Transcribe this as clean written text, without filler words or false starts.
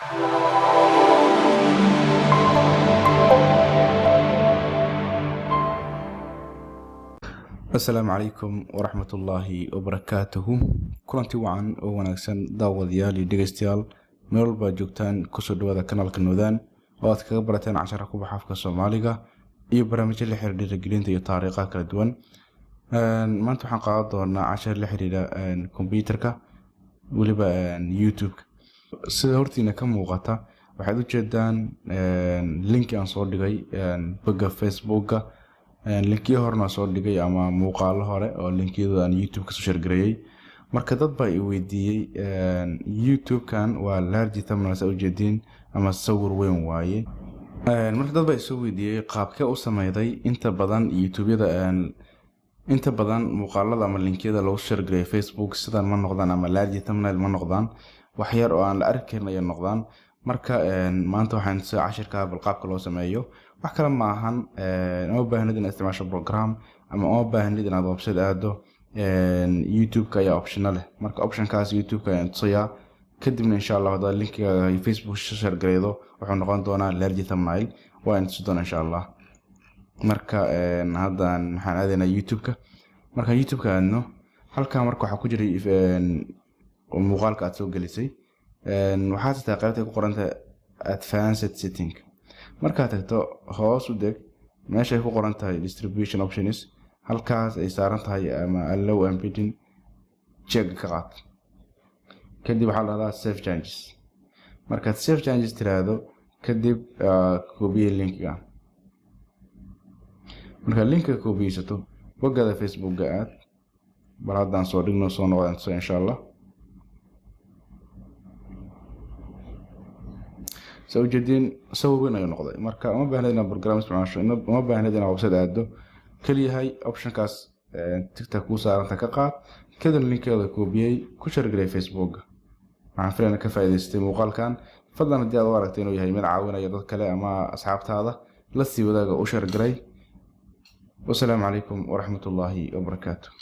Asalaamu calaykum waraxmatullaahi wabarakaatuhu. Kulanti wacan oo wanaagsan, daawadayaal iyo dhegeystayaal, meel walba aad joogtaan, kusoo dhawaada kanaalka Noodaan oo aad kaga barateen cashara ku baxa afka Soomaaliga iyo barnaamijyo la xiriira dhiirigelinta iyo taariikhaha kala duwan. Maanta waxaan qaadan doonaa cashar la xiriira computerka, weliba YouTube. Sida hortiina ka muuqata, waxaad ujeedaan linki aan soo dhigay bogga Facebooka, linkiyo horena soo dhigay ama muuqaalo hore oo linkiyadu aan YouTube kasoo share gareeyey. Marka dad baa i weydiiyey, YouTube-kan waa large thumbnail, saa ujeediin, ama sawir weyn waaye. Marka dad baa isoo weydiiyey qaabkee u sameyday. Inta badan YouTube-yada, inta badan muuqaalada ama linkiyada lagu share gareeyo Facebook sidan ma noqdaan, ama large thumbnail ma noqdaan, wax yar oo aan la arki karin ayay noqdaan. Marka maanta waxaan tusaa cashirka bal qaabka loo sameeyo. Wax kale ma ahan, uma baahnid inaad isticmaasho program ama uma baahnid inaad website aado. YouTube-ka ayaa optiona leh. Marka optionkaas YouTube-ka ayaan tusayaa. Kadibna, insha Allah, haddaad linkigaaga iyo Facebook share gareydo, wuxuu noqon doonaa large thumbnail. Waa in tusi doona, insha Allah. Marka haddan waxaan aadaynaa YouTube-ka. Markaan YouTube-ka aadno, halkan marka waxaa ku jiray muuqaalka aad soo gelisay. Waxaa tagtaa qaybta ay ku qoran tahay advanced setting. Markaad tagto, hoos u deg meesha ay ku qoran tahay distribution options. Halkaas ay saaran tahay ama allow embedding, check ka qaad. Kadib waxaa la dhahdaa save changes. Markaad save changes tiraahdo, kadib koobiye linkiga. Markaad linkiga koobiyeysato, boggaada Facebooka aad. Bal haddaan soo dhigno, soo noqdaan tusa, insha Allah. Saa ujeediin, sawir weyn ayuu noqday. Marka uma baahnid inaad program isticmaasho, uma baahnid inaad website aado. Keliyahay optionkaas tickta kuu saaranta ka qaad, kadibna linkeeda koobiyey, ku share garey Facebook. Waxaan filayna ka faa'iidaystay muuqaalkan. Fadlan, haddii aad u aragtay inuu yahay mid caawinaya dad kale ama asxaabtaada, la sii wadaaga, u share garay. Wasalaamu calaykum waraxmatullaahi wabarakaatu.